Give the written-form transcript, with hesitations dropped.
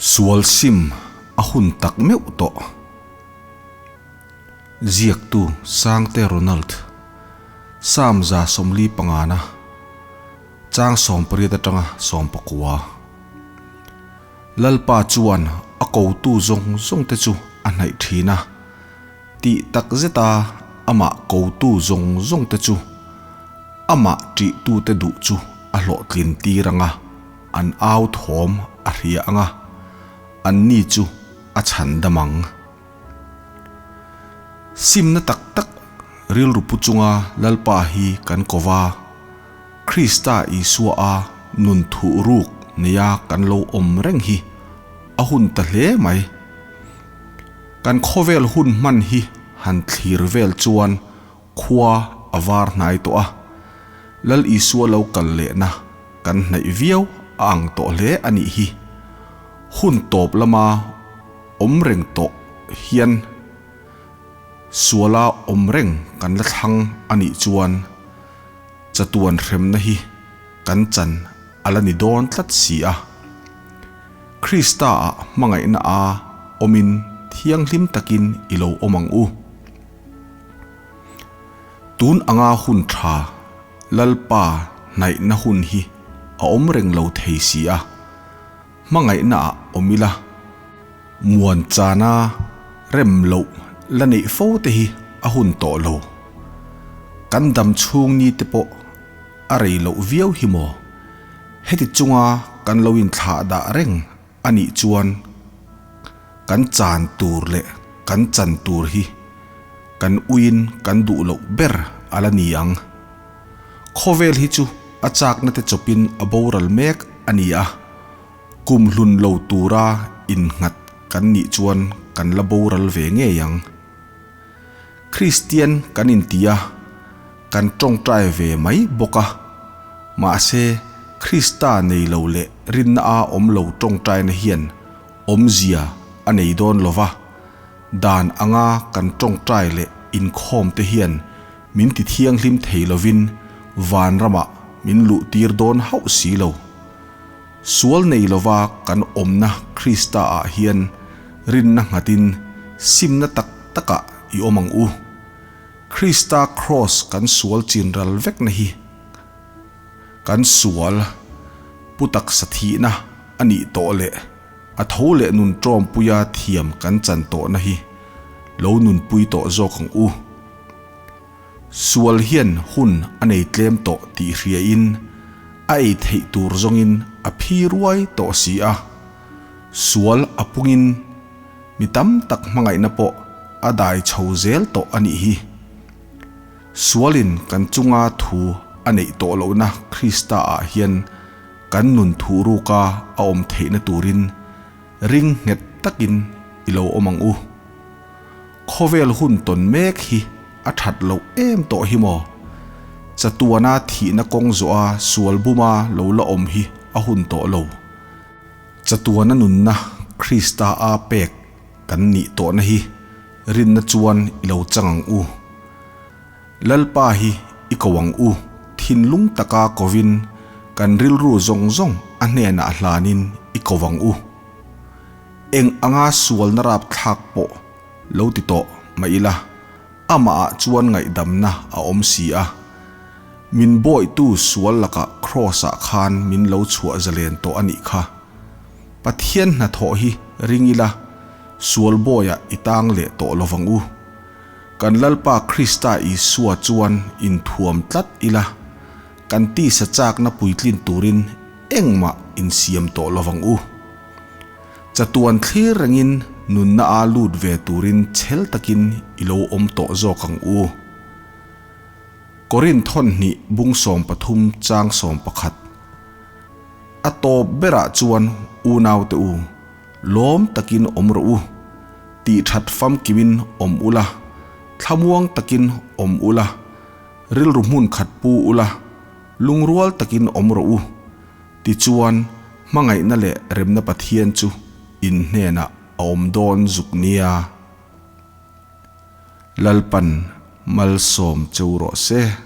Sual sim a hun tak meuh tawh. Ziaktu Sangte Ronald, Psalm 45 na chang 18 atanga 19. Lalpa chuan a kotu zawng zawngte chu a hnaih thin a, tih tak zeta amah kotu zawng zawngte chu amah ṭihtute duh chu a hlawhtlin tir ang a, an au thawm a hria ang a, anni chu a chhan dam ang. Simna tak tak rilru pu chunga Lalpa hi kan ko va, Krista Isua a nun thuh ruk neia kan lo awm reng hi a hun ta hle mai. Kan khawvel hun hman hi han thlir vel chuan khua a var hnai tawh a, Lal Isua lo kal lehna kan hnaih viau a ang tawh hle a nih hi. Hun tawp lama awm reng tawh hian suala awm reng kan la thlang a nih chuan chatuan hremna hi kan chan a la ni dawn tlat si a. Krista-ah hmangaihna a awmin thianghlim takin i lo awm ang u. Tun anga hun tha Lalpa hnaihna hun hi a awm reng lo thei si a, hmangaihna ah awm ila, muan chana rem loh la neih fo te hi a hun tawh lo. Kan dam chhung ni te pawh a rei loh viau hi maw? Heti chunga kan lo inthlah dah reng a nih chuan kan chan tur leh kan chan tur hi kan uiin kan duh loh ber a la ni ang. Khawvel hi chu a chakna te chawpin a boral mek a ni a, kum hlun lo tura innghat kan nih chuan kan la boral ve ngei ang. Kristian kan inti a, kan tawngtai ve mai bawk a. Mahse, Krista nei lo leh rinna a awm lo tawngtaina hian awmzia a nei dawn lo va, dan anga kan tawngtai leh inkhawm te hian min ti thianghlim thei lovin vanramah min luh tir dawn hauh si lo. Sual nei lova kan awmna Krista ah hian rinna nghatin simna tak takah i awm ang u. Krista Kraws kan sual chin ral vekna hi kan sual pu taksa thihna a nih tawh leh a tho leh nun tawmpuia thiam kan chan tawhna hi lo nunpui tawh zawk ang u. Sual hian hun a nei tlem tawh tih hriain a ei theih tur zawngin a phi ruai tawh si a. Sual a pungin mi tam tak hmangaihna pawh a dai chho zel tawh a nih hi. Sualin kan chunga thu a neih tawh lohna Krista ah hian kan nun thuh ruka a awm theihna turin ring nghet takin i lo awm ang u. Khawvel hun tawn mek hi a that loh em tawh hi maw? Chatuana thihna kawng zawha sual buma lo la awm hi a hun tawh lo. Chatuana nunna Krista a pek kan nih tawhna hi rinna chuan i lo chang ang u. Lalpa hi i ko ang u, thinlung taka kovin kan rilru zawng zawng a hnenah hlanin i ko ang u. Eng anga sualna rapthlak pawh lo ti tawh mah ila, amahah chuan ngaihdamna a awm si a. Min bawitu sual lakah Kraws-ah khan min lo chhuah zalen tawh a nih kha. Pathian hnathawh hi ring ila, sual bawiah i tang leh tawh lovang u. Kan Lalpa Krista Isua chuan inthuam tlat ila, kan tisa chakna puitlin turin engmah insiam tawh lovang u. Chatuan thlir rengin nunna a lut ve turin chhel takin i lo awm tawh zawk ang u. Korinth thawnhnih bung 13 chang 11 A tawp berah chuan unaute u, lawm takin awm rawh u, tih that famkimin awm ula, thlamuang takin awm ula, rilru hmun khat pu ula, lungrual takin awm rawh u. Tichuan, hmangaihna leh remna Pathian chu in hnenah a awm dawn zuk nia. Lalpan malsawm cheu rawh se.